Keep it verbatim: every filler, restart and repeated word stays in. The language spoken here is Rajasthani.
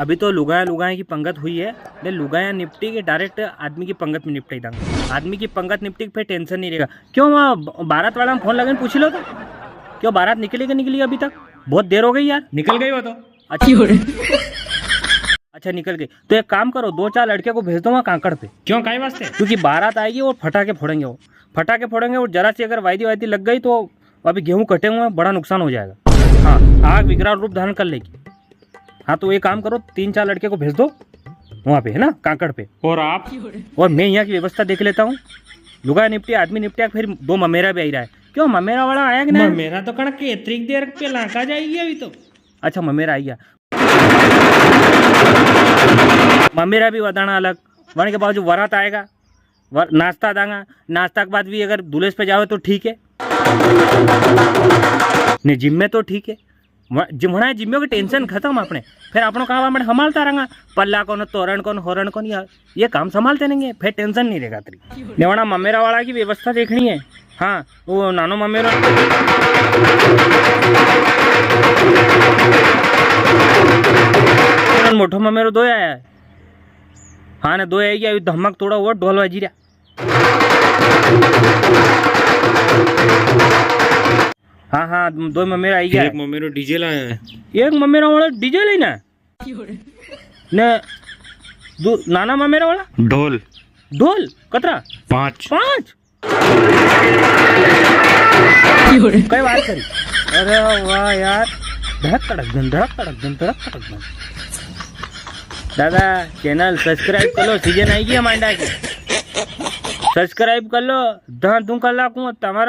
अभी तो लुगाया लुगाया की पंगत हुई है, ने लुगाया निपटी के direct आदमी की पंगत में निपटाई दांगा। आदमी की पंगत निपटी के फिर tension नहीं रहेगा। क्यों वहाँ ब-, बारात वाला में फोन लगे पूछ लो तो, क्यों बारात निकली कि निकली अभी तक? बहुत देर हो गई यार। निकल गई वो तो। अच्छा। अच्छा, निकल गई। तो एक काम करो, दो चार लड़के को भेज दो वहाँ कांकड़ पे। क्यों, काई वास्ते? क्योंकि बारात आएगी और फटाके फोड़ेंगे वो। फटाके फोड़ेंगे और जरा सी अगर वायदी वायदी लग गई तो अभी गेहूं कटे हुए हैं, बड़ा नुकसान हो जाएगा। हाँ, आग विकराल रूप धारण कर लेगी। हाँ, तो एक काम करो, तीन चार लड़के को भेज दो वहाँ पे, है ना, कांकड़ पे। और आप? और मैं यहाँ की व्यवस्था देख लेता हूँ। लुगाया निपटी, आदमी निपटिया, फिर दो ममेरा भी आई रहा है। क्यों, ममेरा वाला आया कि नहीं? ममेरा तो कणक के इतरी देर पे लांका जाएगी अभी तो। अच्छा, ममेरा आई गया। ममेरा भी वदाना अलग, वण के बाद जो वरात आएगा, वर-, नाश्ता दांगा, नाश्ता के बाद भी अगर दुलेस पे जावे तो ठीक है, ने जिम्मे तो ठीक है। व-, जिमणा जिम्मे की tension खत्म अपने, फिर अपनो काम अपने हमालता रहंगा, पल्ला कौन, तोरण कौन, होरण कौन, या ये काम संभालते नहीं है, फिर tension नहीं रहेगा तेरी। नेवणा ममेरा वाला की व्यवस्था देखनी है। हाँ, वो नानो ममेरो। मोटो ममेरो दो आया है। हाँ ने, दो आई गया, अभी धमक तोड़ा हुआ, ढोल बाजी रहा। हाँ, हाँ, दो ममेरा आई गया। एक ममेरो डीजे लाया है। एक ममेरा वाला डीजे लेना है। ने दो, नाना ममेरा वाला? ढोल। ढोल? कतरा? पाँच। पाँच? कई बात करी? अरे वाह यार, धड़क तड़क धन, धड़क तड़क धन, धड़क तड़क धन। दादा, channel subscribe कर लो, season आई गया मांडा की। Subscribe कर लो, दां दूं कला को तमारा